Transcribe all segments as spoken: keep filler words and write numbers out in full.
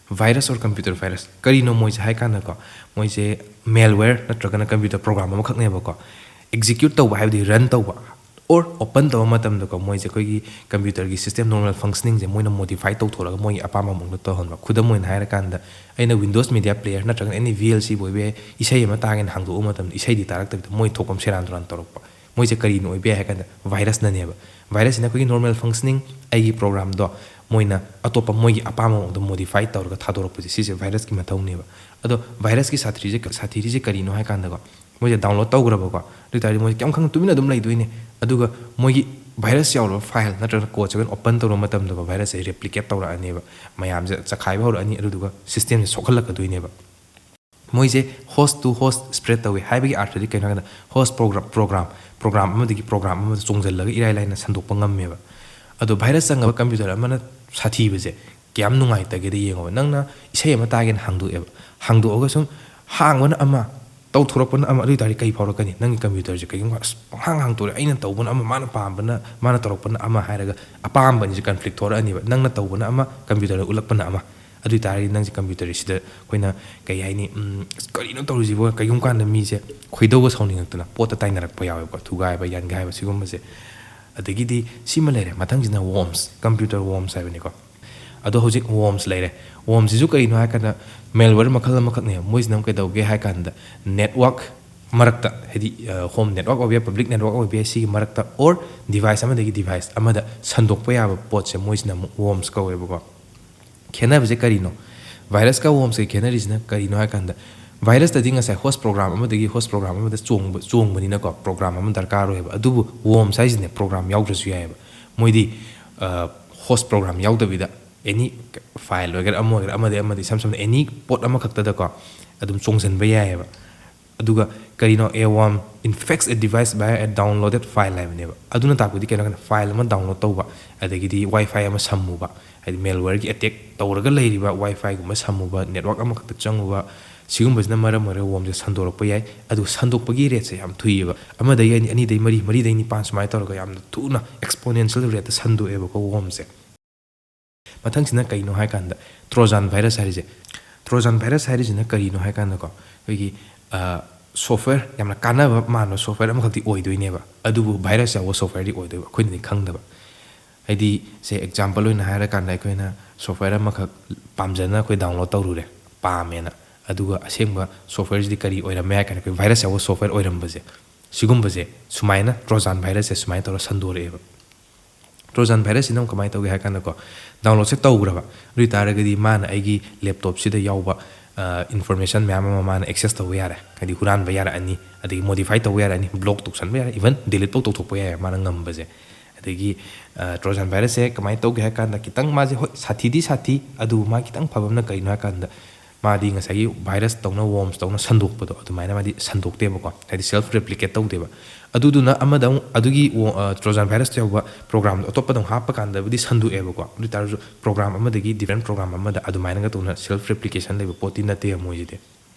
Virus or computer virus, ꯀꯔꯤꯅꯣ ꯃꯣꯏꯁꯦ ꯍꯥꯏ ꯀꯥꯟꯗꯀꯣ, ꯃꯣꯏꯁꯦ malware ꯅꯠꯇ꯭ꯔꯒꯅ computer program ꯑꯃꯈꯛꯅꯦꯕꯀꯣ꯫ Execute ꯇꯧꯕ ꯍꯥꯏꯕꯗꯤ run ꯇꯧꯕ, or open ꯇꯧꯕ ꯃꯇꯝꯗꯀꯣ, ꯃꯣꯏꯁꯦ ꯑꯩꯈꯣꯏꯒꯤ computerꯒꯤ system normal functioningꯁꯦ ꯃꯣꯏꯅ modify ꯇꯧꯊꯣꯔꯒ ꯃꯣꯏꯒꯤ ꯑꯄꯥꯝꯕ ꯃꯑꯣꯡꯗ ꯇꯧꯍꯟꯕ꯫ ꯈꯨꯗꯝ ꯑꯣꯏꯅ ꯍꯥꯏꯔꯀꯥꯟꯗ, ꯑꯩꯅ Windows Media Player ꯅꯠꯇ꯭ꯔꯒꯅ any VLCꯕꯨ ꯑꯣꯏꯕ ꯌꯥꯏ, ꯏꯁꯩ ꯑꯃ ꯇꯥꯒꯦꯅ ꯍꯥꯡꯗꯣꯛꯎꯕ ꯃꯇꯝꯗ ꯏꯁꯩꯗꯤ ꯇꯥꯔꯛꯇꯕꯤꯗ ꯃꯣꯏ ꯊꯣꯛꯄ ꯑꯃ ꯁꯦꯔꯥꯟ ꯇꯨꯔꯥꯟ ꯇꯧꯔꯛꯄ꯫ ꯃꯣꯏꯁꯦ ꯀꯔꯤꯅ ꯑꯣꯏꯕ ꯌꯥꯏ ꯍꯥꯏ ꯀꯥꯟꯗ, virusꯅꯅꯦꯕ꯫ Virusꯁꯤꯅ ꯑꯩꯈꯣꯏꯒꯤ normal functioning, ꯑꯩꯒꯤ programꯗꯣ ꯃꯣꯏꯅ ꯑꯇꯣꯞꯄ ꯃꯣꯏꯒꯤ ꯑꯄꯥꯝꯕ ꯃꯑꯣꯡꯗ modify ꯇꯧꯔꯒ ꯊꯥꯗꯣꯔꯛꯄꯁꯦ, ꯁꯤꯁꯦ virusꯀꯤ ꯃꯊꯧꯅꯦꯕ꯫ ꯑꯗꯣ virusꯀꯤ ꯁꯥꯊꯤꯔꯤꯁꯦ, ꯁꯥꯊꯤꯔꯤꯁꯦ ꯀꯔꯤꯅꯣ ꯍꯥꯏ ꯀꯥꯟꯗꯀꯣ, ꯃꯣꯏꯁꯦ download ꯇꯧꯈ꯭ꯔꯕꯀꯣ, ꯑꯗꯨ ꯑꯣꯏ ꯇꯥꯔꯗꯤ ꯃꯣꯏꯁꯦ ꯀꯩꯝ ꯈꯪꯗ ꯇꯨꯃꯤꯟꯅ ꯑꯗꯨꯝ ꯂꯩꯗꯣꯏꯅꯦ꯫ ꯑꯗꯨꯒ ꯃꯣꯏꯒꯤ virus ꯌꯥꯎꯔꯕ file ꯅꯠꯇ꯭ꯔꯒ codeꯁꯦ ꯑꯩꯈꯣꯏꯅ open ꯇꯧꯔꯕ ꯃꯇꯝꯗꯀꯣ, virusꯁꯦ replicate ꯇꯧꯔꯛꯑꯅꯦꯕ, ꯃꯌꯥꯝꯁꯦ ꯆꯈꯥꯏꯕ ꯍꯧꯔꯛꯑꯅꯤ, ꯑꯗꯨꯗꯨꯒ systemꯁꯦ ꯁꯣꯛꯍꯜꯂꯛꯀꯗꯣꯏꯅꯦꯕ꯫ ꯃꯣꯏꯁꯦ host to host spread ꯇꯧꯋꯤ ꯍꯥꯏꯕꯒꯤ ꯑꯥꯔꯊꯗꯤ ꯀꯩꯅꯣ ꯍꯥꯏ ꯀꯥꯟꯗ, host program, program, program ꯑꯃꯗꯒꯤ program ꯑꯃꯗ ꯆꯣꯡꯁꯤꯜꯂꯒ ꯏꯔꯥꯏ ꯂꯥꯏꯅ ꯁꯟꯗꯣꯛꯄ ꯉꯝꯃꯦꯕ꯫ ꯑꯗꯣ virus ꯆꯪꯉꯕ computer ꯑꯃꯅ ꯁꯥꯊꯤꯕꯁꯦ ꯀꯌꯥꯝ ꯅꯨꯡꯉꯥꯏꯇꯒꯦꯗ ꯌꯦꯡꯉꯣꯕ꯫ ꯅꯪꯅ ꯏꯁꯩ ꯑꯃ ꯇꯥꯒꯦꯅ ꯍꯥꯡꯗꯣꯛꯑꯦꯕ, ꯍꯥꯡꯗꯣꯛꯑꯒ ꯁꯨꯝ ꯍꯥꯡꯕꯅ ꯑꯃ, ꯇꯧꯊꯣꯔꯛꯄꯅ ꯑꯃ, ꯑꯗꯨ ꯑꯣꯏ ꯇꯥꯔꯗꯤ ꯀꯩ ꯐꯥꯎꯔꯛꯀꯅꯤ? ꯅꯪꯒꯤ computerꯁꯦ ꯀꯩꯒꯨꯝꯕ ꯑꯁ ꯄꯪꯍꯥꯡ ꯍꯥꯡꯇꯣꯔꯛꯑꯦ, ꯑꯩꯅ ꯇꯧꯕꯅ ꯑꯃ, ꯃꯥꯅ ꯄꯥꯝꯕꯅ, ꯃꯥꯅ ꯇꯧꯔꯛꯄꯅ ꯑꯃ ꯍꯥꯏꯔꯒ ꯑꯄꯥꯝꯕ ꯑꯅꯤꯁꯦ conflict ꯊꯣꯔꯛꯑꯅꯤꯕ꯫ ꯅꯪꯅ ꯇꯧꯕꯅ ꯑꯃ, computerꯗ ꯎꯠꯂꯛꯄꯅ ꯑꯃ꯫ ꯑꯗꯨ ꯑꯣꯏ ꯇꯥꯔꯗꯤ ꯅꯪꯁꯦ computerꯁꯤꯗ ꯑꯩꯈꯣꯏꯅ ꯀꯩ ꯍꯥꯏꯅꯤ, ꯎꯝ, "ꯀꯔꯤꯅꯣ ꯇꯧꯔꯤꯁꯤꯕꯣ?" ꯀꯩꯒꯨꯝꯕ ꯀꯥꯟꯗ ꯃꯤꯁꯦ ꯈꯣꯏꯗꯧꯒ ꯁꯥꯎꯅꯤꯡꯉꯛꯇꯅ ꯄꯣꯠꯇ ꯇꯥꯏꯅꯔꯛꯄ ꯌꯥꯎꯋꯦꯕꯀꯣ, ꯊꯨꯒꯥꯏꯕ, ꯌꯥꯟꯒꯥꯏꯕ ꯁꯤꯒꯨꯝꯕꯁꯦ꯫ ꯑꯗꯒꯤꯗꯤ ꯁꯤꯃ ꯂꯩꯔꯦ, ꯃꯊꯪꯁꯤꯅ worms, computer worms ꯍꯥꯏꯕꯅꯤꯀꯣ꯫ ꯑꯗꯣ ꯍꯧꯖꯤꯛ worms ꯂꯩꯔꯦ꯫ Wormꯁꯤꯁꯨ ꯀꯔꯤꯅꯣ ꯍꯥꯏ ꯀꯥꯟꯗ malware ꯃꯈꯜ ꯑꯃꯈꯛꯅꯦ꯫ ꯃꯣꯏꯁꯤꯅ ꯑꯃꯨꯛ ꯀꯩꯗꯧꯒꯦ ꯍꯥꯏ ꯀꯥꯟꯗ network ꯃꯔꯛꯇ, ꯍꯥꯏꯗꯤ, ꯑ, home network ꯑꯣꯏꯕ ꯌꯥꯏ, public network ꯑꯣꯏꯕ ꯌꯥꯏ, ꯁꯤꯒꯤ ꯃꯔꯛꯇ or device ꯑꯃꯗꯒꯤ device ꯑꯃꯗ ꯁꯟꯗꯣꯛꯄ ꯌꯥꯕ ꯄꯣꯠꯁꯦ ꯃꯣꯏꯁꯤꯅ ꯑꯃꯨꯛ worms ꯀꯧꯋꯦꯕꯀꯣ꯫ ꯈꯦꯠꯅꯕꯁꯦ ꯀꯔꯤꯅꯣ? Virusꯀ wormsꯀ ꯈꯦꯠꯅꯔꯤꯁꯤꯅ ꯀꯔꯤꯅꯣ ꯍꯥꯏ ꯀꯥꯟꯗ, virusꯇꯗꯤ ꯉꯁꯥꯏ host program ꯑꯃꯗꯒꯤ host program ꯑꯃꯗ ꯆꯣꯡꯕ, ꯆꯣꯡꯕꯅꯤꯅꯀꯣ, program ꯑꯃ ꯗꯔꯀꯥꯔ ꯑꯣꯏꯌꯦꯕ꯫ ꯑꯗꯨꯕꯨ worms ꯍꯥꯏꯁꯤꯅ program ꯌꯥꯎꯗ꯭ꯔꯁꯨ ꯌꯥꯏꯑꯕ꯫ ꯃꯣꯏꯗꯤ, ꯑ, host program ꯌꯥꯎꯗꯕꯤꯗ any file ꯑꯣꯏꯒꯦꯔꯥ, ꯑꯃ ꯑꯣꯏꯒꯦꯔꯥ, ꯑꯃꯗꯒꯤ ꯑꯃꯗ ꯏꯁꯝ ꯁꯝꯅ any ꯄꯣꯠ ꯑꯃꯈꯛꯇꯗꯀꯣ ꯑꯗꯨꯝ ꯆꯣꯡꯁꯤꯟꯕ ꯌꯥꯏꯑꯕ꯫ ꯑꯗꯨꯒ ꯀꯔꯤꯅꯣ, a worm infects a device via a downloaded file ꯍꯥꯏꯕꯅꯦꯕ꯫ ꯑꯗꯨꯅ ꯇꯥꯛꯄꯗꯤ ꯀꯩꯅꯣ ꯍꯥꯏ ꯀꯥꯟꯗ, file ꯑꯃ download ꯇꯧꯕ, ꯑꯗꯒꯤꯗꯤ Wi-Fi ꯑꯃ ꯁꯝꯃꯨꯕ, ꯍꯥꯏꯗꯤ malwareꯒꯤ attack ꯇꯧꯔꯒ ꯂꯩꯔꯤꯕ Wi-Fiꯒꯨꯝꯕ ꯁꯝꯃꯨꯕ, network ꯑꯃꯈꯛꯇ ꯆꯪꯉꯨꯕ, ꯁꯤꯒꯨꯝꯕꯁꯤꯅ ꯃꯔꯝ ꯑꯣꯏꯔꯒ wormꯁꯦ ꯁꯟꯗꯣꯔꯛꯄ ꯌꯥꯏ꯫ ꯑꯗꯨ ꯁꯟꯗꯣꯛꯄꯒꯤ rateꯁꯦ ꯌꯥꯝ ꯊꯨꯏꯌꯦꯕ, ꯑꯃꯗꯒꯤ ꯑꯅꯤ, ꯑꯅꯤꯗꯒꯤ ꯃꯔꯤ, ꯃꯔꯤꯗꯒꯤ ꯅꯤꯄꯥꯟ ꯁꯨꯃꯥꯏꯅ ꯇꯧꯔꯒ ꯌꯥꯝꯅ ꯊꯨꯅ exponential rateꯇ ꯁꯟꯗꯣꯛꯑꯦꯕꯀꯣ wormꯁꯦ꯫ ꯃꯊꯪꯁꯤꯅ ꯀꯩꯅꯣ ꯍꯥꯏ ꯀꯥꯟꯗ, Trojan virus ꯍꯥꯏꯔꯤꯁꯦ꯫ Trojan virus ꯍꯥꯏꯔꯤꯁꯤꯅ ꯀꯔꯤꯅꯣ ꯍꯥꯏ ꯀꯥꯟꯗꯀꯣ, ꯑꯩꯈꯣꯏꯒꯤ software, ꯌꯥꯝꯅ ꯀꯥꯟꯅꯕ ꯃꯥꯟꯕ software ꯑꯃꯈꯛꯇꯤ ꯑꯣꯏꯗꯣꯏꯅꯦꯕ, ꯑꯗꯨꯕꯨ virus ꯌꯥꯎꯕ softwareꯗꯤ ꯑꯣꯏꯗꯣꯏꯕ, ꯑꯩꯈꯣꯏꯅꯗꯤ ꯈꯪꯗꯕ꯫ ꯍꯥꯏꯗꯤ, ꯁꯦ, example ꯑꯣꯏꯅ ꯍꯥꯏꯔꯀꯥꯟꯗ, ꯑꯩꯈꯣꯏꯅ software ꯑꯃꯈꯛ ꯄꯥꯝꯖꯅ ꯑꯩꯈꯣꯏ download ꯇꯧꯔꯨꯔꯦ, ꯄꯥꯝꯃꯦꯅ, ꯑꯗꯨꯒ ꯑꯁꯦꯡꯕ softwareꯁꯤꯗꯤ ꯀꯔꯤ ꯑꯣꯏꯔꯝꯃꯦ ꯍꯥꯏ ꯀꯥꯟꯗ, ꯑꯩꯈꯣꯏ virus ꯌꯥꯎꯕ software ꯑꯣꯏꯔꯝꯕꯁꯦ, ꯁꯤꯒꯨꯝꯕꯁꯦ, ꯁꯨꯃꯥꯏꯅ Trojan virusꯁꯦ ꯁꯨꯃꯥꯏꯅ ꯇꯧꯔꯒ ꯁꯟꯗꯣꯔꯛꯑꯦꯕ꯫ Trojan virusꯁꯤꯅ ꯑꯃꯨꯛ ꯀꯃꯥꯏꯅ ꯇꯧꯒꯦ ꯍꯥꯏ ꯀꯥꯟꯗꯀꯣ, downloadꯁꯦ ꯇꯧꯈ꯭ꯔꯕ, ꯑꯗꯨ ꯑꯣꯏ ꯇꯥꯔꯒꯗꯤ ꯃꯥꯅ ꯑꯩꯒꯤ laptopꯁꯤꯗ ꯌꯥꯎꯕ information ꯃꯌꯥꯝ ꯑꯃ ꯃꯥꯅ access ꯇꯧꯕ ꯌꯥꯔꯦ, ꯍꯥꯏꯗꯤ ꯍꯨꯔꯥꯟꯕ ꯌꯥꯔꯛꯑꯅꯤ, ꯑꯗꯒꯤ modify ꯇꯧꯕ ꯌꯥꯔꯛꯑꯅꯤ, block ꯇꯧꯁꯟꯕ ꯌꯥꯔꯦ, even delete ꯐꯥꯎ ꯇꯧꯊꯣꯛꯄ ꯌꯥꯏ ꯃꯥꯅ ꯉꯝꯕꯁꯦ꯫ ꯑꯗꯒꯤ Trojan virusꯁꯦ ꯀꯃꯥꯏꯅ ꯇꯧꯒꯦ ꯍꯥꯏ ꯀꯥꯟꯗ, ꯈꯤꯇꯪ ꯃꯥꯁꯦ, ꯍꯣꯏ, ꯁꯥꯊꯤꯗꯤ ꯁꯥꯊꯤ, ꯑꯗꯨꯕꯨ ꯃꯥ ꯈꯤꯇꯪ ꯐꯕ ꯑꯃꯅ ꯀꯔꯤꯅꯣ ꯍꯥꯏ ꯀꯥꯟꯗ, ꯃꯥꯗꯤ ꯉꯁꯥꯏꯒꯤ virus ꯇꯧꯅ, worms ꯇꯧꯅ ꯁꯟꯗꯣꯛꯄꯗꯣ, ꯑꯗꯨꯃꯥꯏꯅ ꯃꯥꯗꯤ ꯁꯟꯗꯣꯛꯇꯦꯕꯀꯣ, ꯍꯥꯏꯗꯤ self replicate ꯇꯧꯗꯦꯕ꯫ ꯑꯗꯨꯗꯨꯅ ꯑꯃꯗ ꯑꯃꯨꯛ ꯑꯗꯨꯒꯤ Trojan virus ꯌꯥꯎꯕ programꯗꯣ ꯑꯇꯣꯞꯄꯗ ꯑꯃꯨꯛ ꯍꯥꯞꯄ ꯀꯥꯟꯗꯕꯨꯗꯤ ꯁꯟꯗꯣꯛꯑꯦꯕꯀꯣ, ꯑꯗꯨ ꯑꯣꯏꯇꯥꯔꯁꯨ program ꯑꯃꯗꯒꯤ different program ꯑꯃꯗ ꯑꯗꯨꯃꯥꯏꯅꯒ ꯇꯧꯅ self replication ꯂꯩꯕ ꯄꯣꯠꯇꯤ ꯅꯠꯇꯦꯕ ꯃꯣꯏꯁꯤꯗꯤ꯫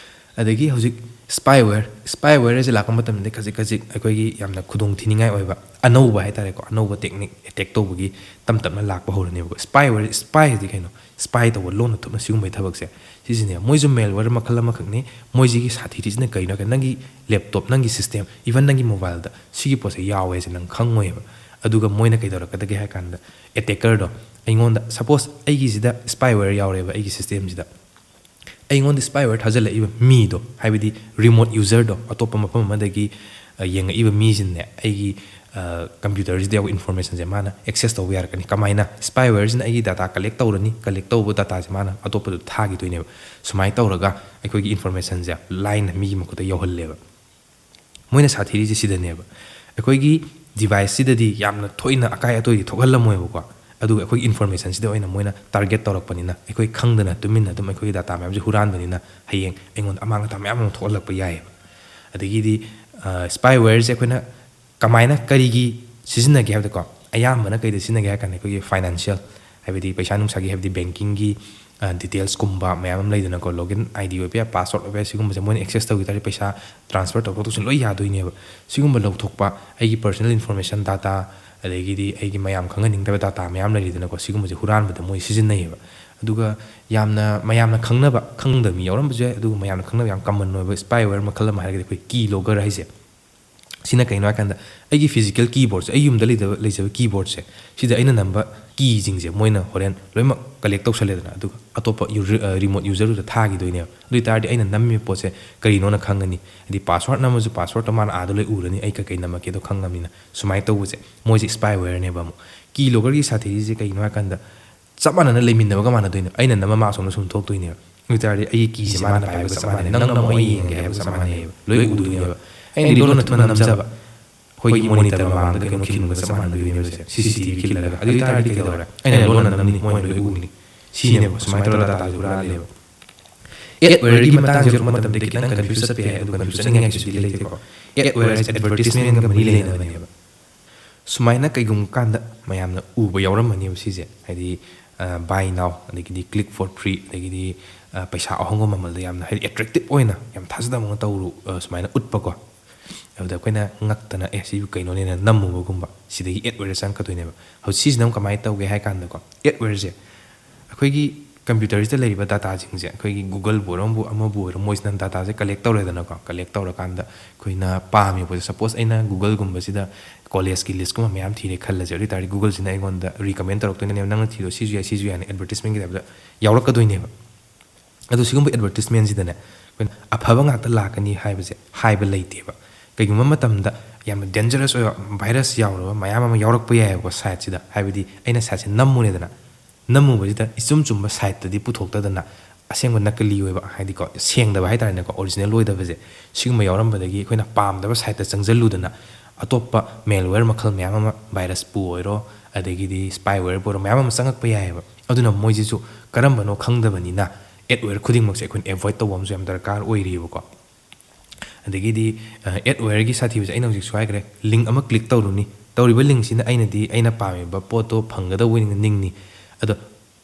ꯑꯗꯒꯤ ꯍꯧꯖꯤꯛ spyware, spyware ꯑꯁꯤ ꯂꯥꯛꯄ ꯃꯇꯝꯗ ꯈꯖꯤꯛ ꯈꯖꯤꯛ ꯑꯩꯈꯣꯏꯒꯤ ꯌꯥꯝꯅ ꯈꯨꯗꯣꯡꯊꯤꯅꯤꯡꯉꯥꯏ ꯑꯣꯏꯕ ꯑꯅꯧꯕ ꯍꯥꯏꯇꯥꯔꯦꯀꯣ, ꯑꯅꯧꯕ technique, attack ꯇꯧꯕꯒꯤ ꯇꯞ ꯇꯞꯅ ꯂꯥꯛꯄ ꯍꯧꯔꯅꯦꯕꯀꯣ꯫ Spyware, spy ꯍꯥꯏꯗꯤ ꯀꯩꯅꯣ? Spy ꯇꯧꯕ, ꯂꯣꯟꯅ ꯊꯨꯞꯅ ꯁꯤꯒꯨꯝꯕꯒꯤ ꯊꯕꯛꯁꯦ ꯁꯤꯁꯤꯅꯦ꯫ ꯃꯣꯏꯁꯨ malware ꯃꯈꯜ ꯑꯃꯈꯛꯅꯤ꯫ ꯃꯣꯏꯁꯤꯒꯤ ꯁꯥꯊꯤꯔꯤꯁꯤꯅ ꯀꯩꯅꯣ ꯍꯥꯏ ꯀꯥꯟꯗ, ꯅꯪꯒꯤ laptop, ꯅꯪꯒꯤ system, even ꯅꯪꯒꯤ mobileꯗ ꯁꯤꯒꯤ ꯄꯣꯠꯁꯦ ꯌꯥꯎꯋꯦꯁꯦ ꯅꯪ ꯈꯪꯉꯣꯏꯕ꯫ ꯑꯗꯨꯒ ꯃꯣꯏꯅ ꯀꯩꯗꯧꯔꯛꯀꯗꯒꯦ ꯍꯥꯏ ꯀꯥꯟꯗ, attackerꯗꯣ ꯑꯩꯉꯣꯟꯗ, suppose ꯑꯩꯒꯤꯁꯤꯗ spyware ꯌꯥꯎꯔꯦꯕ, ꯑꯩꯒꯤ systemꯁꯤꯗ꯫ ꯑꯩꯉꯣꯟꯗ spyware ꯊꯥꯖꯤꯜꯂꯛꯏꯕ ꯃꯤꯗꯣ, ꯍꯥꯏꯕꯗꯤ remote userꯗꯣ, ꯑꯇꯣꯞꯄ ꯃꯐꯝ ꯑꯃꯗꯒꯤ ꯌꯦꯡꯉꯛꯏꯕ ꯃꯤꯁꯤꯅꯅꯦ, ꯑꯩꯒꯤ computerꯁꯤꯗ ꯌꯥꯎꯕ informationꯁꯦ ꯃꯥꯅ access ꯇꯧꯕ ꯌꯥꯔꯛꯀꯅꯤ꯫ ꯀꯃꯥꯏꯅ? Spywareꯁꯤꯅ ꯑꯩꯒꯤ data collect ꯇꯧꯔꯅꯤ, collect ꯇꯧꯕ dataꯁꯦ ꯃꯥꯅ ꯑꯇꯣꯞꯄꯗ ꯊꯥꯈꯤꯗꯣꯏꯅꯦꯕ꯫ ꯁꯨꯃꯥꯏꯅ ꯇꯧꯔꯒ ꯑꯩꯈꯣꯏꯒꯤ informationꯁꯦ ꯂꯥꯏꯅ ꯃꯤꯒꯤ ꯃꯈꯨꯠꯇ ꯌꯧꯍꯜꯂꯦꯕ꯫ ꯃꯣꯏꯅ ꯁꯥꯊꯤꯔꯤꯁꯦ ꯁꯤꯗꯅꯦꯕ꯫ ꯑꯩꯈꯣꯏꯒꯤ deviceꯁꯤꯗꯗꯤ ꯌꯥꯝꯅ ꯊꯣꯏꯅ ꯑꯀꯥꯏ ꯑꯇꯣꯏꯗꯤ ꯊꯣꯛꯍꯜꯂꯝꯃꯣꯏꯕꯀꯣ, ꯑꯗꯨꯒ ꯑꯩꯈꯣꯏꯒꯤ informationꯁꯤꯗ ꯑꯣꯏꯅ ꯃꯣꯏꯅ target ꯇꯧꯔꯛꯄꯅꯤꯅ, ꯑꯩꯈꯣꯏ ꯈꯪꯗꯅ ꯇꯨꯃꯤꯟꯅ ꯑꯗꯨꯝ ꯑꯩꯈꯣꯏꯒꯤ data ꯃꯌꯥꯝꯁꯦ ꯍꯨꯔꯥꯟꯕꯅꯤꯅ, ꯍꯌꯦꯡ ꯑꯩꯉꯣꯟꯗ ꯑꯃꯥꯡ ꯑꯇꯥ ꯃꯌꯥꯝ ꯑꯃ ꯊꯣꯛꯍꯜꯂꯛꯄ ꯌꯥꯏꯌꯦꯕ꯫ ꯑꯗꯒꯤꯗꯤ spywareꯁꯦ ꯑꯩꯈꯣꯏꯅ ꯀꯃꯥꯏꯅ, ꯀꯔꯤꯒꯤ ꯁꯤꯖꯤꯟꯅꯒꯦ ꯍꯥꯏꯕꯗꯀꯣ, ꯑꯌꯥꯝꯕꯅ ꯀꯩꯗ ꯁꯤꯖꯤꯟꯅꯒꯦ ꯍꯥꯏ ꯀꯥꯟꯗ, ꯑꯩꯈꯣꯏꯒꯤ financial, ꯍꯥꯏꯕꯗꯤ ꯄꯩꯁꯥ ꯅꯨꯡꯁꯥꯒꯤ, ꯍꯥꯏꯕꯗꯤ bankingꯒꯤ detailsꯀꯨꯝꯕ ꯃꯌꯥꯝ ꯑꯃ ꯂꯩꯗꯅꯀꯣ, login ID ꯑꯣꯏꯕ ꯌꯥꯏ, password ꯑꯣꯏꯕ ꯌꯥꯏ, ꯁꯤꯒꯨꯝꯕꯁꯦ ꯃꯣꯏꯅ access ꯇꯧꯈꯤ ꯇꯥꯔꯗꯤ ꯄꯩꯁꯥ transfer ꯇꯧꯊꯣꯛ ꯇꯧꯁꯤꯟ ꯂꯣꯏ ꯌꯥꯗꯣꯏꯅꯦꯕ꯫ ꯁꯤꯒꯨꯝꯕ ꯂꯧꯊꯣꯛꯄ, ꯑꯩꯒꯤ personal information, data, ꯑꯗꯒꯤꯗꯤ ꯑꯩꯒꯤ ꯃꯌꯥꯝ ꯈꯪꯍꯟꯅꯤꯡꯗꯕ ꯗꯥꯇꯥ ꯃꯌꯥꯝ ꯂꯩꯔꯤꯗꯅꯀꯣ, ꯁꯤꯒꯨꯝꯕꯁꯦ ꯍꯨꯔꯥꯟꯕꯗ ꯃꯣꯏ ꯁꯤꯖꯤꯟꯅꯩꯌꯦꯕ꯫ ꯑꯗꯨꯒ ꯌꯥꯝꯅ ꯃꯌꯥꯝꯅ ꯈꯪꯅꯕ, ꯈꯪꯗꯕ ꯃꯤ ꯌꯥꯎꯔꯝꯕꯁꯨ ꯌꯥꯏ, ꯑꯗꯨꯒ ꯃꯌꯥꯝꯅ ꯈꯪꯅꯕ ꯌꯥꯝ ꯀꯃꯟ ꯑꯣꯏꯕ ꯁ꯭ꯄꯥꯏꯋꯦꯌꯔ ꯃꯈꯜ ꯑꯃ ꯍꯥꯏꯔꯒꯗꯤ ꯑꯩꯈꯣꯏ ꯀꯤ ꯂꯣꯒꯔ ꯍꯥꯏꯁꯦ꯫ ꯁꯤꯅ ꯀꯩꯅꯣ ꯍꯥꯏꯀꯥꯟꯗ, ꯑꯩꯒꯤ ꯐꯤꯖꯤꯀꯦꯜ ꯀꯤꯕꯣꯔꯗꯁꯦ, ꯑꯩ ꯌꯨꯝꯗ ꯂꯩꯖꯕ, ꯂꯩꯖꯕ ꯀꯤꯕꯣꯔꯗꯁꯦ, ꯁꯤꯗ ꯑꯩꯅ ꯅꯝꯕ ꯀꯤꯁꯤꯡꯁꯦ ꯃꯣꯏꯅ ꯍꯣꯔꯦꯟ ꯂꯣꯏꯅꯃꯛ ꯀꯂꯦꯛ ꯇꯧꯁꯜꯂꯦꯗꯅ, ꯑꯗꯨꯒ ꯑꯇꯣꯞꯄ ꯔꯤꯃꯣꯠ ꯌꯨꯖꯔꯗꯨꯗ ꯊꯥꯈꯤꯗꯣꯏꯅꯦꯕ꯫ ꯑꯗꯨ ꯑꯣꯏ ꯇꯥꯔꯗꯤ ꯑꯩꯅ ꯅꯝꯃꯤꯕ ꯄꯣꯠꯁꯦ ꯀꯔꯤꯅꯣꯅ ꯈꯪꯒꯅꯤ꯫ ꯍꯥꯏꯗꯤ ꯄꯥꯁꯋꯥꯔꯗ ꯅꯝꯃꯁꯨ ꯄꯥꯁꯋꯥꯔꯗꯇꯣ ꯃꯥꯅ ꯑꯥꯗ ꯂꯣꯏ ꯎꯔꯅꯤ, ꯑꯩ ꯀꯩꯀꯩ ꯅꯝꯃꯛꯀꯦꯗꯣ ꯈꯪꯉꯕꯅꯤꯅ꯫ ꯁꯨꯃꯥꯏꯅ ꯇꯧꯕꯁꯦ ꯃꯣꯏꯁꯦ ꯁ꯭ꯄꯥꯏꯋꯦꯌꯔꯅꯦꯕ꯫ ꯑꯃꯨꯛ ꯀꯤ ꯂꯣꯒꯔꯒꯤ ꯁꯥꯊꯤꯔꯤꯁꯦ ꯀꯩꯅꯣ ꯍꯥꯏꯀꯥꯟꯗ, ꯆꯞ ꯃꯥꯟꯅꯅ ꯂꯩꯃꯤꯟꯅꯕꯒ ꯃꯥꯟꯅꯗꯣꯏꯅꯦ꯫ ꯑꯩꯅ ꯅꯝꯃ ꯃꯥ ꯑꯁꯣꯝꯗ ꯁꯨꯝ ꯊꯣꯛꯇꯣꯏꯅꯦꯕ꯫ ꯑꯗꯨ ꯑꯣꯏ ꯇꯥꯔꯗꯤ ꯑꯩꯒꯤ ꯀꯤꯁꯦ ꯃꯥꯅ ꯄꯥꯏꯕꯒ ꯆꯞ ꯃꯥꯟꯅꯩ, ꯅꯪ ꯅꯝꯃꯣ ꯑꯩ ꯌꯦꯡꯒꯦ ꯍꯥꯏꯕꯒ ꯆꯞ ꯃꯥꯟꯅꯩꯌꯦꯕ, ꯂꯣꯏ ꯎꯗꯣꯏꯅꯦꯕ꯫ ꯑꯩꯅ ꯂꯣꯟꯅ ꯊꯨꯅ ꯅꯝꯖꯕ, ꯑꯩꯈꯣꯏꯒꯤ ꯃꯣꯅꯤꯇꯔ ꯃꯃꯥꯡꯗ ꯀꯩꯅꯣ ꯈꯤꯟꯕꯒ ꯆꯞ ꯃꯥꯟꯅꯗꯣꯏꯅꯦꯕ ꯁꯦ꯫ ꯁꯤ ꯁꯤ ꯇꯤ ꯚꯤ ꯈꯤꯜꯂꯒ꯫ ꯑꯗꯨ ꯑꯣꯏ ꯇꯥꯔꯗꯤ ꯀꯩꯗꯧꯔꯦ? ꯑꯩꯅ ꯂꯣꯟꯅ ꯅꯝꯅꯤ, ꯃꯣꯏꯅ ꯂꯣꯏ ꯎꯅꯤ꯫ ꯁꯤꯅꯦꯕ, ꯁꯨꯃꯥꯏꯅ ꯇꯧꯔꯒ ꯗꯥꯇꯥꯁꯦ ꯍꯨꯔꯥꯜꯂꯦꯕ꯫ ꯑꯦꯗꯋꯦꯌꯔꯒꯤ ꯃꯇꯥꯡꯁꯦ ꯌꯧꯔꯛꯄ ꯃꯇꯝꯗ ꯈꯤꯇꯪ ꯀꯟꯐ꯭ꯌꯨꯁ ꯆꯠꯄ ꯌꯥꯏ, ꯑꯗꯨ ꯀꯟꯐ꯭ꯌꯨꯁ ꯆꯠꯅꯤꯡꯉꯥꯏ ꯀꯩꯁꯨꯗꯤ ꯂꯩꯇꯦꯀꯣ꯫ ꯑꯦꯗꯋꯦꯌꯔ ꯍꯥꯏꯁꯦ ꯑꯦꯗꯚꯔꯇꯤꯁꯃꯦꯟꯒ ꯃꯔꯤ ꯂꯩꯅꯕꯅꯦꯕ꯫ ꯁꯨꯃꯥꯏꯅ ꯀꯩꯒꯨꯝꯕ ꯀꯥꯟꯗ ꯃꯌꯥꯝꯅ ꯎꯕ ꯌꯥꯎꯔꯝꯃꯅꯦꯕ ꯁꯤꯁꯦ, ꯍꯥꯏꯗꯤ, ꯕꯥꯏ ꯅꯥꯎ, ꯑꯗꯒꯤꯗꯤ ꯀ꯭ꯂꯤꯛ ꯐꯣꯔ ꯐ꯭ꯔꯤ, ꯑꯗꯒꯤꯗꯤ, ꯑ, ꯄꯩꯁꯥ ꯑꯍꯣꯡꯕ ꯃꯃꯜꯗ ꯌꯥꯝꯅ, ꯍꯥꯏꯗꯤ, ꯑꯦꯇ꯭ꯔꯦꯛꯇꯤꯞ ꯑꯣꯏꯅ ꯌꯥꯝ ꯊꯥꯖꯗꯕ ꯑꯃ ꯇꯧꯔꯨ, ꯑ, ꯁꯨꯃꯥꯏꯅ ꯎꯠꯄꯀꯣ꯫ ꯑꯗꯨꯗ ꯑꯩꯈꯣꯏꯅ ꯉꯛꯇꯅ, "ꯑꯦ, ꯁꯤꯕꯨ ꯀꯩꯅꯣꯅꯦꯅ" ꯅꯝꯃꯨꯕꯒꯨꯝꯕ, ꯁꯤꯗꯒꯤ ꯑꯦꯗꯋꯦꯌꯔ ꯆꯪꯉꯛꯀꯗꯣꯏꯅꯦꯕ꯫ ꯍꯧꯖꯤꯛ ꯁꯤꯁꯤꯅ ꯑꯃꯨꯛ ꯀꯃꯥꯏꯅ ꯇꯧꯒꯦ ꯍꯥꯏ ꯀꯥꯟꯗꯀꯣ, ꯑꯦꯗꯋꯦꯌꯔꯁꯦ ꯑꯩꯈꯣꯏꯒꯤ ꯀꯝꯄ꯭ꯌꯨꯇꯔꯁꯤꯗ ꯂꯩꯔꯤꯕ ꯗꯥꯇꯥꯁꯤꯡꯁꯦ, ꯑꯩꯈꯣꯏꯒꯤ Googleꯕꯨ ꯑꯣꯏꯔꯣ, ꯑꯃꯕꯨ, ꯑꯃꯕꯨ ꯑꯣꯏꯔꯣ, ꯃꯣꯏꯁꯤꯅ ꯗꯥꯇꯥꯁꯦ ꯀꯂꯦꯛ ꯇꯧꯔꯦꯗꯅꯀꯣ꯫ ꯀꯂꯦꯛ ꯇꯧꯔꯀꯥꯟꯗ ꯑꯩꯈꯣꯏꯅ ꯄꯥꯝꯃꯤꯕ ꯄꯣꯠꯁꯦ, ꯁꯄꯣꯁ ꯑꯩꯅ Googleꯒꯨꯝꯕꯁꯤꯗ ꯀꯣꯂꯦꯖꯀꯤ ꯂꯤꯁꯀꯨꯝꯕ ꯃꯌꯥꯝ ꯊꯤꯔꯦ ꯈꯜꯂꯁꯦ, ꯑꯗꯨ ꯑꯣꯏ ꯇꯥꯔꯗꯤ Googleꯁꯤꯅ ꯑꯩꯉꯣꯟꯗ ꯔꯤꯀꯃꯦꯟ ꯇꯧꯔꯛꯇꯣꯏꯅꯦꯕ, "ꯅꯪꯅ ꯊꯤꯗꯣ ꯁꯤꯁꯨ ꯌꯥꯏ, ꯁꯤꯁꯨ ꯌꯥꯏꯅ" ꯑꯦꯗꯚꯔꯇꯤꯁꯃꯦꯟꯒꯤ ꯇꯥꯏꯞꯇ ꯌꯥꯎꯔꯛꯀꯗꯣꯏꯅꯦꯕ꯫ ꯑꯗꯣ ꯁꯤꯒꯨꯝꯕ ꯑꯦꯗꯚꯔꯇꯤꯁꯃꯦꯟꯁꯤꯗꯅꯦ, ꯑꯩꯈꯣꯏꯅ ꯑꯐꯕ ꯉꯥꯛꯇ ꯂꯥꯛꯀꯅꯤ ꯍꯥꯏꯕꯁꯦ ꯍꯥꯏꯕ ꯂꯩꯇꯦꯕ꯫ ꯀꯩꯒꯨꯝꯕ ꯃꯇꯝꯗ ꯌꯥꯝꯅ ꯗꯦꯟꯖꯔꯁ ꯑꯣꯏꯕ ꯚꯥꯏꯔꯁ ꯌꯥꯎꯔꯕ ꯃꯌꯥꯝ ꯑꯃ ꯌꯥꯎꯔꯛꯄ ꯌꯥꯏꯑꯕꯀꯣ ꯁꯥꯏꯠꯁꯤꯗ꯫ ꯍꯥꯏꯕꯗꯤ ꯑꯩꯅ ꯁꯥꯏꯠꯁꯦ ꯅꯝꯃꯨꯔꯦꯗꯅ, ꯅꯝꯃꯨꯕꯁꯤꯗ ꯏꯆꯨꯝ ꯆꯨꯝꯕ ꯁꯥꯏꯠꯇꯗꯤ ꯄꯨꯊꯣꯛꯇꯗꯅ, ꯑꯁꯦꯡꯕ ꯅꯀꯂꯤ ꯑꯣꯏꯕ, ꯍꯥꯏꯗꯤꯀꯣ, ꯁꯦꯡꯗꯕ ꯍꯥꯏꯇꯥꯔꯦꯅꯦꯀꯣ, ꯑꯣꯔꯤꯖꯤꯅꯦꯜ ꯑꯣꯏꯗꯕꯁꯦ, ꯁꯤꯒꯨꯝꯕ ꯌꯥꯎꯔꯝꯕꯗꯒꯤ ꯑꯩꯈꯣꯏꯅ ꯄꯥꯝꯗꯕ ꯁꯥꯏꯠꯇ ꯆꯪꯁꯤꯜꯂꯨꯗꯅ ꯑꯇꯣꯞꯄ ꯃꯦꯜꯋꯦꯌꯔ ꯃꯈꯜ ꯃꯌꯥꯝ ꯑꯃ, ꯚꯥꯏꯔꯁꯄꯨ ꯑꯣꯏꯔꯣ, ꯑꯗꯒꯤꯗꯤ ꯁ꯭ꯄꯥꯏꯋꯦꯌꯔꯕꯨ ꯑꯣꯏꯔꯣ, ꯃꯌꯥꯝ ꯑꯃ ꯆꯪꯉꯛꯄ ꯌꯥꯏꯑꯕ꯫ ꯑꯗꯨꯅ ꯃꯣꯏꯁꯤꯁꯨ ꯀꯔꯝꯕꯅꯣ ꯈꯪꯗꯕꯅꯤꯅ ꯑꯦꯗꯋꯦꯌꯔ ꯈꯨꯗꯤꯡꯃꯛꯁꯦ ꯑꯩꯈꯣꯏꯅ ꯑꯦꯚꯣꯏꯗ ꯇꯧꯕ ꯑꯃꯁꯨ ꯌꯥꯝ ꯗꯔꯀꯥꯔ ꯑꯣꯏꯔꯤꯕꯀꯣ꯫ ꯑꯗꯒꯤꯗꯤ, ꯑ, ꯑꯦꯗꯋꯦꯌꯔꯒꯤ ꯁꯥꯊꯤꯕꯁꯦ ꯑꯩꯅ ꯍꯧꯖꯤꯛꯁꯨ ꯍꯥꯏꯈ꯭ꯔꯦ, ꯂꯤꯡ ꯑꯃ ꯀ꯭ꯂꯤꯛ ꯇꯧꯔꯨꯅꯤ, ꯇꯧꯔꯤꯕ ꯂꯤꯡꯁꯤꯅ ꯑꯩꯅꯗꯤ ꯑꯩꯅ ꯄꯥꯝꯃꯤꯕ ꯄꯣꯠꯇꯣ ꯐꯪꯒꯗꯧꯕ ꯑꯣꯏꯅ ꯅꯤꯡꯅꯤ, ꯑꯗꯣ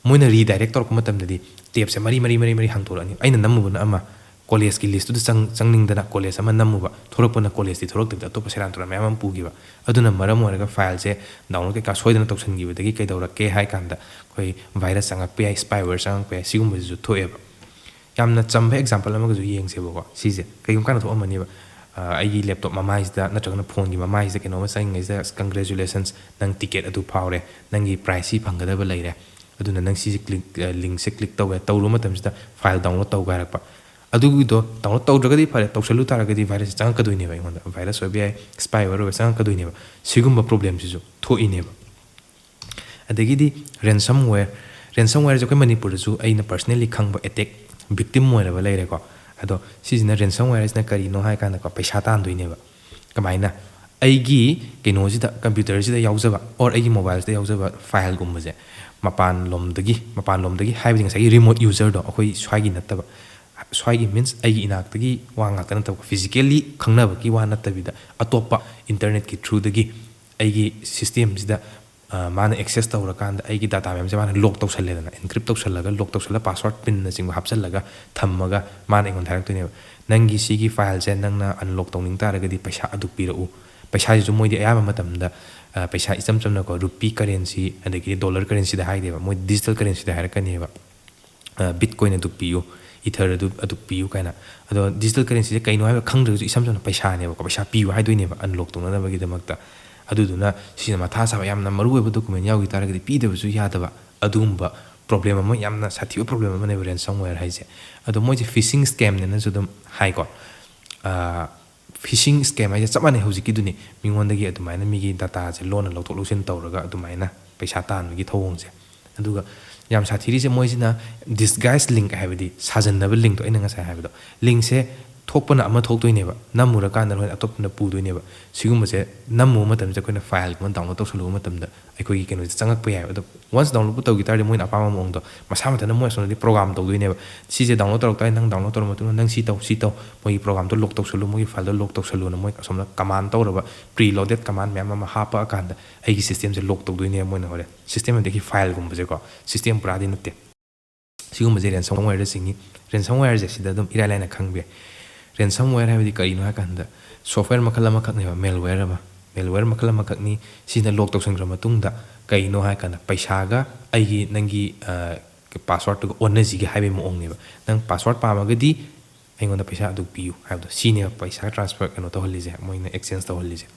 ꯃꯣꯏꯅ ꯔꯤꯗꯥꯏꯔꯦꯛ ꯇꯧꯔꯛꯄ ꯃꯇꯝꯗꯗꯤ ꯇꯦꯞꯁꯦ ꯃꯔꯤ ꯃꯔꯤ ꯃꯔꯤ ꯃꯔꯤ ꯍꯥꯡꯗꯣꯔꯛꯑꯅꯤ꯫ ꯑꯩꯅ ꯅꯝꯃꯨꯕꯅ ꯑꯃ, ꯀꯣꯂꯦꯖꯀꯤ ꯂꯤꯁꯇꯨꯗ ꯆꯪ ꯆꯪꯅꯤꯡꯗꯅ ꯀꯣꯂꯦꯖ ꯑꯃ ꯅꯝꯃꯨꯕ, ꯊꯣꯔꯛꯄꯅ ꯀꯣꯂꯦꯖꯇꯤ ꯊꯣꯔꯛꯇꯕꯤꯗ ꯑꯇꯣꯞꯄ ꯁꯦꯔꯥꯟ ꯇꯨꯔꯥꯟ ꯃꯌꯥꯝ ꯑꯃ ꯄꯨꯈꯤꯕ꯫ ꯑꯗꯨꯅ ꯃꯔꯝ ꯑꯣꯏꯔꯒ ꯐꯥꯏꯜꯁꯦ ꯗꯥꯎꯟꯂꯣꯗ ꯀꯩꯀꯥ ꯁꯣꯏꯗꯅ ꯇꯧꯁꯟꯈꯤꯕꯗꯒꯤ ꯀꯩꯗꯧꯔꯛꯀꯦ ꯍꯥꯏ ꯀꯥꯟꯗ, ꯑꯩꯈꯣꯏ ꯚꯥꯏꯔꯁ ꯆꯪꯉꯛꯄ ꯌꯥꯏ, ꯁ꯭ꯄꯥꯏꯋꯦꯌꯔ ꯆꯪꯉꯛꯄ ꯌꯥꯏ, ꯁꯤꯒꯨꯝꯕꯁꯤꯁꯨ ꯊꯣꯛꯑꯦꯕ꯫ ꯌꯥꯝꯅ ꯆꯝꯕ ꯑꯦꯛꯖꯥꯝꯄꯜ ꯑꯃꯒꯁꯨ ꯌꯦꯡꯁꯦꯕꯀꯣ꯫ ꯁꯤꯁꯦ ꯀꯩꯒꯨꯝꯕ ꯀꯥꯟꯗ ꯊꯣꯛꯑꯝꯃꯅꯤꯕ, ꯑ, ꯑꯩꯒꯤ ꯂꯦꯞꯇꯣꯞ ꯃꯃꯥꯏꯁꯤꯗ ꯅꯠꯇ꯭ꯔꯒꯅ ꯐꯣꯟꯒꯤ ꯃꯃꯥꯏꯁꯤꯗ ꯀꯩꯅꯣꯝꯃ ꯆꯪꯉꯤꯉꯩꯁꯤꯗ, "Congratulations, ꯅꯪ ꯇꯤꯀꯦꯠ ꯑꯗꯨ ꯐꯥꯎꯔꯦ, ꯅꯪꯒꯤ ꯄ꯭ꯔꯥꯏꯖꯁꯤ ꯐꯪꯒꯗꯕ ꯂꯩꯔꯦ, ꯑꯗꯨꯅ ꯅꯪ ꯁꯤꯁꯦ ꯀ꯭ꯂꯤꯛ, ꯑ, ꯂꯤꯡꯁꯦ ꯀ꯭ꯂꯤꯛ ꯇꯧꯒꯦ", ꯇꯧꯔꯨꯕ ꯃꯇꯝꯁꯤꯗ ꯐꯥꯏꯜ ꯗꯥꯎꯟꯂꯣꯗ ꯇꯧꯒꯦ ꯍꯥꯏꯔꯛꯄ꯫ ꯑꯗꯨꯒꯤꯗꯣ ꯗꯥꯎꯟꯂꯣꯗ ꯇꯧꯗ꯭ꯔꯒꯗꯤ ꯐꯔꯦ, ꯇꯧꯁꯜꯂꯨ ꯇꯥꯔꯒꯗꯤ ꯚꯥꯏꯔꯁꯁꯦ ꯆꯪꯉꯛꯀꯗꯣꯏꯅꯦꯕ ꯑꯩꯉꯣꯟꯗ꯫ ꯚꯥꯏꯔꯁ ꯑꯣꯏꯕ ꯌꯥꯏ, ꯁ꯭ꯄꯥꯏꯋꯦꯌꯔ ꯑꯣꯏꯕ ꯆꯪꯉꯛꯀꯗꯣꯏꯅꯦꯕ꯫ ꯁꯤꯒꯨꯝꯕ ꯄ꯭ꯔꯣꯕ꯭ꯂꯦꯝꯁꯤꯁꯨ ꯊꯣꯛꯏꯅꯦꯕ꯫ ꯑꯗꯒꯤꯗꯤ ꯔꯦꯟꯁꯝꯋꯦꯌꯔ꯫ ꯔꯦꯟꯁꯝꯋꯦꯌꯔꯁꯦ ꯑꯩꯈꯣꯏ ꯃꯅꯤꯄꯨꯔꯗꯁꯨ ꯑꯩꯅ ꯄꯔꯁꯅꯦꯜꯂꯤ ꯈꯪꯕ ꯑꯦꯇꯦꯛ ꯚꯤꯛꯇꯤꯝ ꯑꯣꯏꯔꯕ ꯂꯩꯔꯦꯀꯣ꯫ ꯑꯗꯣ ꯁꯤꯁꯤꯅ, ꯔꯦꯟꯁꯝꯋꯦꯌꯔꯁꯤꯅ ꯀꯔꯤꯅꯣ ꯍꯥꯏ ꯀꯥꯟꯗꯀꯣ, ꯄꯩꯁꯥ ꯇꯥꯟꯗꯣꯏꯅꯦꯕ꯫ ꯀꯃꯥꯏꯅ? ꯑꯩꯒꯤ ꯀꯩꯅꯣꯁꯤꯗ, ꯀꯝꯄ꯭ꯌꯨꯇꯔꯁꯤꯗ ꯌꯥꯎꯖꯕ ꯑꯣꯔ ꯑꯩꯒꯤ ꯃꯣꯕꯥꯏꯜꯁꯤꯗ ꯌꯥꯎꯖꯕ ꯐꯥꯏꯜꯒꯨꯝꯕꯁꯦ ꯃꯄꯥꯟ ꯂꯣꯝꯗꯒꯤ, ꯃꯄꯥꯟ ꯂꯣꯝꯗꯒꯤ ꯍꯥꯏꯕꯗꯤ ꯉꯁꯥꯏꯒꯤ ꯔꯤꯃꯣꯠ ꯌꯨꯖꯔꯗꯣ, ꯑꯩꯈꯣꯏ ꯁ꯭ꯋꯥꯏꯒꯤ ꯅꯠꯇꯕ, ꯁ꯭ꯋꯥꯏꯒꯤ ꯃꯤꯟꯁ ꯑꯩꯒꯤ ꯏꯅꯥꯛꯇꯒꯤ ꯋꯥ ꯉꯥꯛꯇ ꯅꯠꯇꯕ, ꯐꯤꯖꯤꯀꯦꯜꯂꯤ ꯈꯪꯅꯕꯒꯤ ꯋꯥ ꯅꯠꯇꯕꯤꯗ, ꯑꯇꯣꯞꯄ ꯏꯟꯇꯔꯅꯦꯠꯀꯤ ꯊ꯭ꯔꯨꯗꯒꯤ ꯑꯩꯒꯤ ꯁꯤꯁꯇꯦꯝꯁꯤꯗ, ꯑ, ꯃꯥꯅ ꯑꯦꯛꯁꯦꯁ ꯇꯧꯔꯀꯥꯟꯗ ꯑꯩꯒꯤ ꯗꯥꯇꯥ ꯃꯌꯥꯝꯁꯦ ꯃꯥꯅ ꯂꯣꯛ ꯇꯧꯁꯜꯂꯦꯗꯅ, ꯏꯟꯀ꯭ꯔꯤꯞ ꯇꯧꯁꯜꯂꯒ, ꯂꯣꯛ ꯇꯧꯁꯜꯂꯒ, ꯄꯥꯁꯋꯥꯔꯗ ꯄꯤꯟꯅꯆꯤꯡꯕ ꯍꯥꯞꯆꯜꯂꯒ ꯊꯝꯃꯒ ꯃꯥꯅ ꯑꯩꯉꯣꯟꯗ ꯍꯥꯏꯔꯛꯇꯣꯏꯅꯦꯕ, "ꯅꯪꯒꯤ ꯁꯤꯒꯤ ꯐꯥꯏꯜꯁꯦ ꯅꯪꯅ ꯑꯟꯂꯣꯛ ꯇꯧꯅꯤꯡ ꯇꯥꯔꯒꯗꯤ ꯄꯩꯁꯥ ꯑꯗꯨꯛ ꯄꯤꯔꯛꯎ"꯫ ꯄꯩꯁꯥꯁꯤꯁꯨ ꯃꯣꯏꯗꯤ ꯑꯌꯥꯝꯕ ꯃꯇꯝꯗ, ꯑ, ꯄꯩꯁꯥ ꯏꯆꯝ ꯆꯝꯅꯀꯣ, ꯔꯨꯄꯤ ꯀꯔꯦꯟꯁꯤ ꯑꯗꯒꯤꯗꯤ ꯗꯣꯂꯔ ꯀꯔꯦꯟꯁꯤꯗ ꯍꯥꯏꯗꯦꯕ, ꯃꯣꯏ ꯗꯤꯖꯤꯇꯦꯜ ꯀꯔꯦꯟꯁꯤꯗ ꯍꯥꯏꯔꯛꯀꯅꯦꯕ꯫ ꯑ, ꯕꯤꯠꯀꯣꯏꯟ ꯑꯗꯨꯛ ꯄꯤꯌꯨ, ꯏꯊꯔ ꯑꯗꯨ, ꯑꯗꯨꯛ ꯄꯤꯌꯨ ꯀꯥꯏꯅ꯫ ꯑꯗꯣ ꯗꯤꯖꯤꯇꯦꯜ ꯀꯔꯦꯟꯁꯤꯁꯦ ꯀꯩꯅꯣ ꯍꯥꯏꯕ ꯈꯪꯗ꯭ꯔꯒꯁꯨ ꯏꯁꯝ ꯁꯝꯅ ꯄꯩꯁꯥꯅꯦꯕꯀꯣ, ꯄꯩꯁꯥ ꯄꯤꯌꯨ ꯍꯥꯏꯗꯣꯏꯅꯦꯕ ꯑꯟꯂꯣꯛ ꯇꯧꯅꯅꯕꯒꯤꯗꯃꯛꯇ꯫ ꯑꯗꯨꯗꯨꯅ ꯁꯤꯅ ꯃꯊꯥ ꯁꯥꯕ, ꯌꯥꯝꯅ ꯃꯔꯨ ꯑꯣꯏꯕ ꯗꯣꯀꯨꯃꯦꯟ ꯌꯥꯎꯈꯤ ꯇꯥꯔꯒꯗꯤ ꯄꯤꯗꯕꯁꯨ ꯌꯥꯗꯕ ꯑꯗꯨꯒꯨꯝꯕ ꯄ꯭ꯔꯣꯕ꯭ꯂꯦꯝ ꯑꯃ, ꯌꯥꯝꯅ ꯁꯥꯊꯤꯕ ꯄ꯭ꯔꯣꯕ꯭ꯂꯦꯝ ꯑꯃꯅꯦꯕ ꯔꯦꯟꯁꯝꯋꯦꯌꯔ ꯍꯥꯏꯁꯦ꯫ ꯑꯗꯣ ꯃꯣꯏꯁꯦ ꯐꯤꯁꯤꯡ ꯁ꯭ꯀꯦꯝꯅꯦꯅꯁꯨ ꯑꯗꯨꯝ ꯍꯥꯏꯀꯣ꯫ ꯑ, ꯐꯤꯁꯤꯡ ꯁ꯭ꯀꯦꯝ ꯍꯥꯏꯁꯦ ꯆꯞ ꯃꯥꯟꯅꯩ ꯍꯧꯖꯤꯛꯀꯤꯗꯨꯅꯤ꯫ ꯃꯤꯉꯣꯟꯗꯒꯤ ꯑꯗꯨꯃꯥꯏꯅ ꯃꯤꯒꯤ ꯗꯥꯇꯥꯁꯦ ꯂꯣꯟꯅ ꯂꯧꯊꯣꯛ ꯂꯧꯁꯤꯟ ꯇꯧꯔꯒ ꯑꯗꯨꯃꯥꯏꯅ ꯄꯩꯁꯥ ꯇꯥꯟꯕꯒꯤ ꯊꯧꯑꯣꯡꯁꯦ꯫ ꯑꯗꯨꯒ ꯌꯥꯝ ꯁꯥꯊꯤꯔꯤꯁꯦ ꯃꯣꯏꯁꯤꯅ ꯗꯤꯁꯒꯥꯏꯁ ꯂꯤꯡꯛ, ꯍꯥꯏꯕꯗꯤ ꯁꯥꯖꯟꯅꯕ ꯂꯤꯡꯛꯇꯣ, ꯑꯩꯅ ꯉꯁꯥꯏ ꯍꯥꯏꯕꯗꯣ, ꯂꯤꯡꯛꯁꯦ ꯊꯣꯛꯄꯅ ꯑꯃ ꯊꯣꯛꯇꯣꯏꯅꯦꯕ, ꯅꯝꯃꯨꯔꯀꯥꯟꯗ ꯂꯣꯏꯅ ꯑꯇꯣꯞꯄꯅ ꯄꯨꯗꯣꯏꯅꯦꯕ꯫ ꯁꯤꯒꯨꯝꯕꯁꯦ ꯅꯝꯃꯨꯕ ꯃꯇꯝꯁꯤꯗ ꯑꯩꯈꯣꯏꯅ ꯐꯥꯏꯜꯒꯨꯝꯕ ꯗꯥꯎꯟꯂꯣꯗ ꯇꯧꯁꯜꯂꯨꯕ ꯃꯇꯝꯗ ꯑꯩꯈꯣꯏꯒꯤ ꯀꯩꯅꯣꯁꯦ ꯆꯪꯉꯛꯄ ꯌꯥꯏꯕ꯫ ꯑꯗꯣ ꯋꯥꯟꯁ ꯗꯥꯎꯟꯂꯣꯗꯄꯨ ꯇꯧꯈꯤ ꯇꯥꯔꯗꯤ ꯃꯣꯏꯅ ꯑꯄꯥꯝꯕ ꯃꯑꯣꯡꯗꯣ ꯃꯁꯥ ꯃꯊꯟꯇ ꯃꯣꯏ ꯑꯁꯣꯝꯗꯗꯤ ꯄ꯭ꯔꯣꯒ꯭ꯔꯥꯝ ꯇꯧꯗꯣꯏꯅꯦꯕ꯫ ꯁꯤꯁꯦ ꯗꯥꯎꯟꯂꯣꯗ ꯇꯧꯔꯛ ꯇꯥꯔꯗꯤ ꯅꯪ ꯗꯥꯎꯟꯂꯣꯗ ꯇꯧꯔ ꯃꯇꯨꯡꯗ ꯅꯪ ꯁꯤ ꯇꯧ, ꯁꯤ ꯇꯧ, ꯃꯣꯏꯒꯤ ꯄ꯭ꯔꯣꯒ꯭ꯔꯥꯝꯗꯣ ꯂꯣꯛ ꯇꯧꯁꯜꯂꯨ, ꯃꯣꯏꯒꯤ ꯐꯥꯏꯜꯗꯣ ꯂꯣꯛ ꯇꯧꯁꯜꯂꯨꯅ ꯃꯣꯏ ꯑꯁꯣꯝꯗ ꯀꯃꯥꯟ ꯇꯧꯔꯕ, ꯄ꯭ꯔꯤ ꯂꯣꯗꯦꯗ ꯀꯃꯥꯟ ꯃꯌꯥꯝ ꯑꯃ ꯍꯥꯞꯄꯛꯑꯀꯥꯟꯗ ꯑꯩꯒꯤ ꯁꯤꯁꯇꯦꯝꯁꯦ ꯂꯣꯛ ꯇꯧꯗꯣꯏꯅꯦꯕ ꯃꯣꯏꯅ ꯍꯣꯔꯦꯟ꯫ ꯁꯤꯁꯇꯦꯝ ꯑꯗꯒꯤ ꯐꯥꯏꯜꯒꯨꯝꯕꯁꯦꯀꯣ, ꯁꯤꯁꯇꯦꯝ ꯄꯨꯔꯥꯗꯤ ꯅꯠꯇꯦ꯫ ꯁꯤꯒꯨꯝꯕꯁꯦ ꯔꯦꯟꯁꯝꯋꯦꯌꯔꯗ ꯆꯤꯡꯉꯤ꯫ ꯔꯦꯟꯁꯝꯋꯦꯌꯔꯁꯦ ꯁꯤꯗ ꯑꯗꯨꯝ ꯏꯔꯥꯏ ꯂꯥꯏꯅ ꯈꯪꯕ ꯌꯥꯏ꯫ ꯔꯦꯟꯁꯝꯋꯦꯌꯔ ꯍꯥꯏꯕꯗꯤ ꯀꯔꯤꯅꯣ ꯍꯥꯏ ꯀꯥꯟꯗ, ꯁꯣꯐꯋꯦꯌꯔ ꯃꯈꯜ ꯑꯃꯈꯛꯅꯦꯕ, ꯃꯦꯜꯋꯦꯌꯔ ꯑꯃ꯫ ꯃꯦꯜꯋꯦꯌꯔ ꯃꯈꯜ ꯑꯃꯈꯛꯅꯤ꯫ ꯁꯤꯅ ꯂꯣꯛ ꯇꯧꯁꯟꯈ꯭ꯔ ꯃꯇꯨꯡꯗ ꯀꯩꯅꯣ ꯍꯥꯏ ꯀꯥꯟꯗ, ꯄꯩꯁꯥꯒ ꯑꯩꯒꯤ, ꯅꯪꯒꯤ ꯄꯥꯁꯋꯥꯔꯗꯇꯨꯒ ꯑꯣꯟꯅꯁꯤꯒꯦ ꯍꯥꯏꯕꯒꯤ ꯃꯑꯣꯡꯅꯦꯕ꯫ ꯅꯪ ꯄꯥꯁꯋꯥꯔꯗ ꯄꯥꯝꯃꯒꯗꯤ ꯑꯩꯉꯣꯟꯗ ꯄꯩꯁꯥ ꯑꯗꯨ ꯄꯤꯌꯨ ꯍꯥꯏꯕꯗꯣ, ꯁꯤꯅꯦꯕ ꯄꯩꯁꯥ ꯇ꯭ꯔꯥꯟꯁꯐꯔ, ꯀꯩꯅꯣ ꯇꯧꯍꯜꯂꯤꯁꯦ, ꯃꯣꯏꯅ ꯑꯦꯛꯁꯆꯦꯟꯖ ꯇꯧꯍꯜꯂꯤꯁꯦ꯫